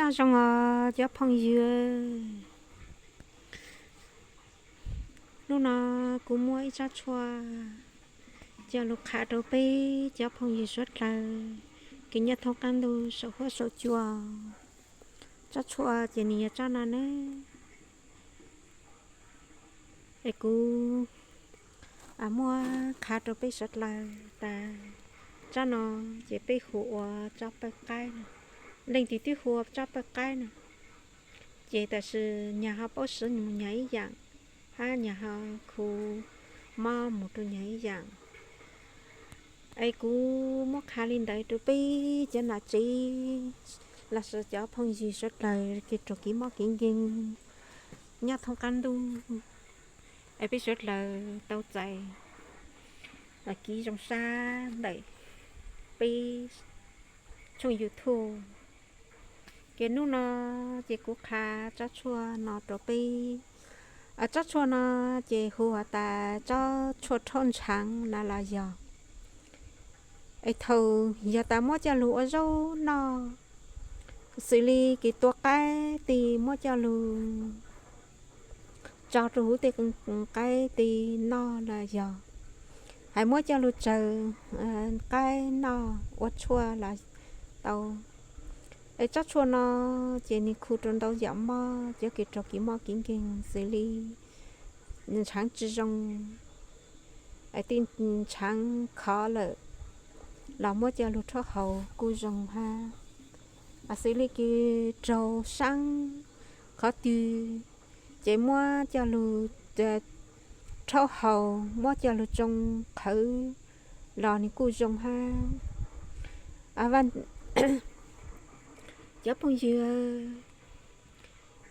Nyob zoo os cov phooj ywg, hnub no kuv muaj ib tsob tshuaj coj lug qha rau peb cov phooj ywg suav dlawg kws nyob thoob qaab ntuj saum huab saum cua. Tsob tshuaj ces nwg yog tsob no nawb. Es kuv muab qha rau peb suav dlawg tas, tsob no ces peb hu ua tsob pawg qaib na. Leej twg twb hu ua tsob pawg qaib na, ces tam sis nyag ho paub siv mus nyag ib yaam, hab nyag ho khu mob mus rau nyag ib yaam. Es kuv muab qha li ntawd rau peb cov nam tsev lossis cov phooj ywg suav dlawg kws raug kev mob kev nkeeg nyob thoob qaab ntuj, es peb suav dlawg tau txais kev zoo sab ntawm peb tshooj YouTube. Ces hnub no ces kuv qha tsob tshuaj no rau peb. Tsob tshuaj no ces hu has tas tsob tshuaj rhaub ntshaav na los yog, es thaum yog tas muab coj lug ua zaub noj, xws li kws tua qaib tes muab coj lug tso rau huv tej qaib tes noj los yog, hais muab coj lug tsaws qaib noj ua tshuaj los tau. Es tsob tshuaj no ces nwg khu rau ntau yaam mob, cov kws raug kev mob kev nkeeg xws li ntshaav tsi zoo, tej ntshaav khov lawm los muab coj lug rhaub haus kuj zoo hab. Xws li kws raug saab qhov twg ces muab coj lug rhaub haus, muab coj lug tsoo qhawv los nwg kuj zoo hab. Cov phooj ywg,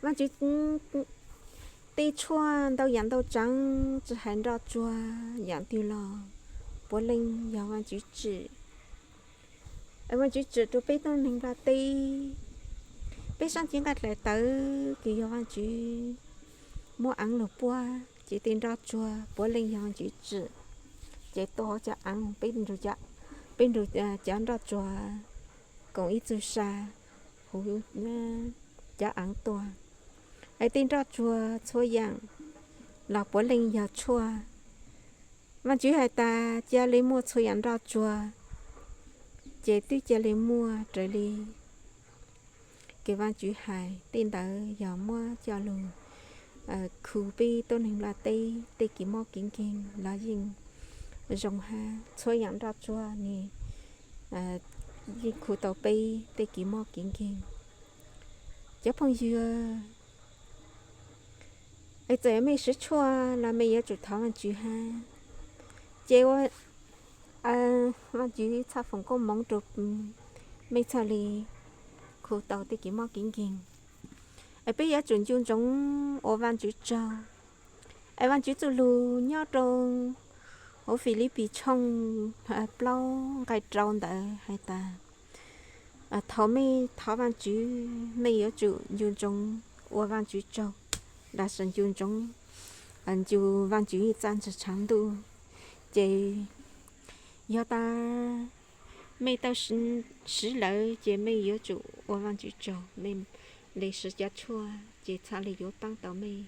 Vaajtswv tej tshuaj ntau yaam ntau tsav, tsi hais nroj tsuag yaam twg los puav leej yog Vaajtswv tsim. Vaajtswv tsim rau peb tuab neeg nplaj teb. Peb saab cev nqaij dlaim tawv kws yog Vaajtswv muab aav lug puab, ces tej nroj tsuag puav leej yog Vaajtswv tsim. Ces tua cov aav, peb nrug cov nroj tsuag koom ib txug sa huv cov aav tua. Es tej nroj tsuag txhua yaam los puav leej yog tshuaj. Vaajtswv hais tas cia li muaj txhua yaam nroj tsuag, ces twb cia li muaj raws li kws Vaajtswv hais. Tej ntawd yog muab coj lug khu peb tuab neeg nplaj teb tej kev mob kev nkeeg los yeej zoo hab. Txhua yaam nroj tsuag nwg yeej khu tau peb tej kev mob kev nkeeg. Cov phooj ywg, es txawm mej siv tshuaj los mej yuav tsum thov Vaajtswv hab. Ces ua Vaajtswv txhaj foom koob moov rau mej txhaj li khu tau tej kev mob kev nkeeg. Es peb yuav tsum ncu ntsoov ua Vaajtswv tsaug. Es Vaajtswv txuj lug nyob rau huv Filipis tshooj plaub nqai rau ntawd hais tas, thaum mej thov Vaajtswv, mej yuav tsum ncu ntsoov ua Vaajtswv tsaug, lossis ncu ntsoov ncu Vaajtswv txaj ntshai tshav ntuj. Ces yog tas mej tau siv lawm ces mej yuav tsum ua Vaajtswv tsaug, mej le siv cov tshuaj ces txhaj li yuav paab tau mej.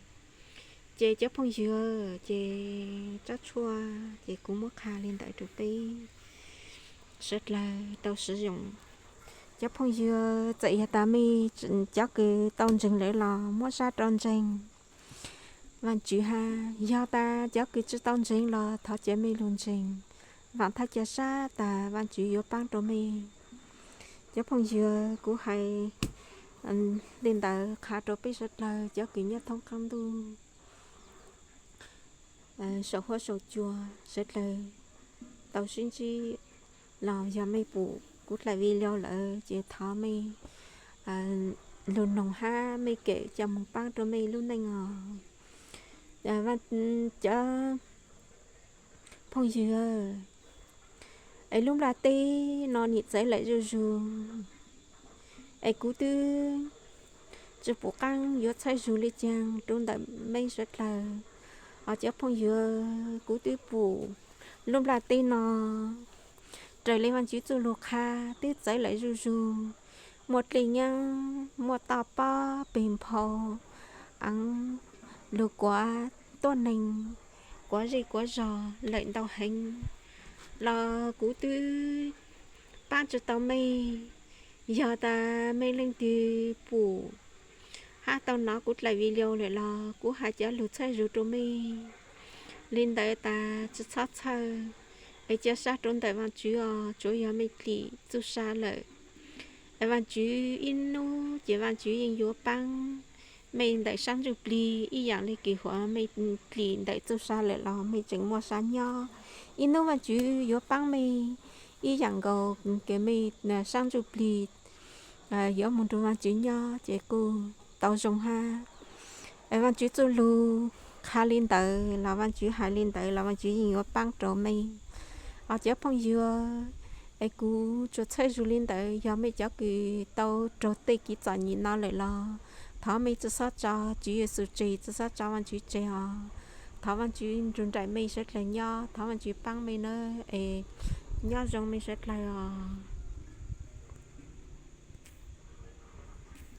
Ces cov phooj ywg, ces tsob tshuaj ces kuv muab qha li ntawd rau peb sawv dlawg tau siv yoos. Cov phooj ywg, txawm yog tas mej cov kws tau ntseeg lawm los muab sab rau ntseeg Vaajtswv hab, yog tas cov kws tsi tau ntseeg los thov ca mej lug ntseeg, vaam thaj ca sab tas Vaajtswv yuav paab rau mej. Cov phooj ywg, kuv hais li ntawd qha rau peb sawv dlawg cov kws nyob thoob qaab ntuj saum huab saum cua sawv dlawg tau sib ntsib los yog mej pum kuv dlaim video lawm ces thov mej lug noog hab mej kem ca moog paab rau mej lub neej os. Cov phooj ywg, es lub nplaj teb no nim txawv lawm zuj zug, es kuv twb tsi pum qaab yuav txhawb zug le caag rau ntawm mej sawv dlawg. Os cov phooj ywg, kuv twb pum lub nplaj teb no raws li Vaajtswv txuj lug qha twb txawv lawm zuj zug. muaj dlej nyeeb, muaj toj pob peg nphau, eev, lug kuav tuab neeg, kuav zej kuav zog lawm ntau heev los kuv twb paab tsi tau mej. Yog tas mej leej twg pum hab tau nov kuv dlaim video lawm los kuv has cov lug txhawb zug rua mej li ntawd tas tsi txhob txhawj, es ca sab rua ntawm Vaajtswv os, tsuav yog mej dlim txuj sa lawm es Vaajtswv ib nub ces Vaajtswv yeej yuav paab mej ntawm saab ntsuj plig ib yaam le kws huav mej dlim ntawm txuj sa lawm los mej tseem muaj sab nyob. Ib nub Vaajtswv yuav paab mej ib yaam nkaus kws mej saab ntsuj plig yuav moog nrug Vaajtswv nyob ces kuj tau zoo hab. Vaajtswv txuj lug qha li ntawd los Vaajtswv has li ntawd los Vaajtswv yeej yuav paab rua mej os cov phooj ywg. Es kuv tsuas txhawb zug li ntawd, yog mej cov kws tau raug tej kev txom nyem no lawm los thov mej tsi xob tso Tswv Yexus tseg, tsi xob tso Vaajtswv tseg os. Thov Vaajtswv nrug nraim mej suav dlawg nyob, thov Vaajtswv paab mej nawb, es nyob zoo mej suav dlawg os.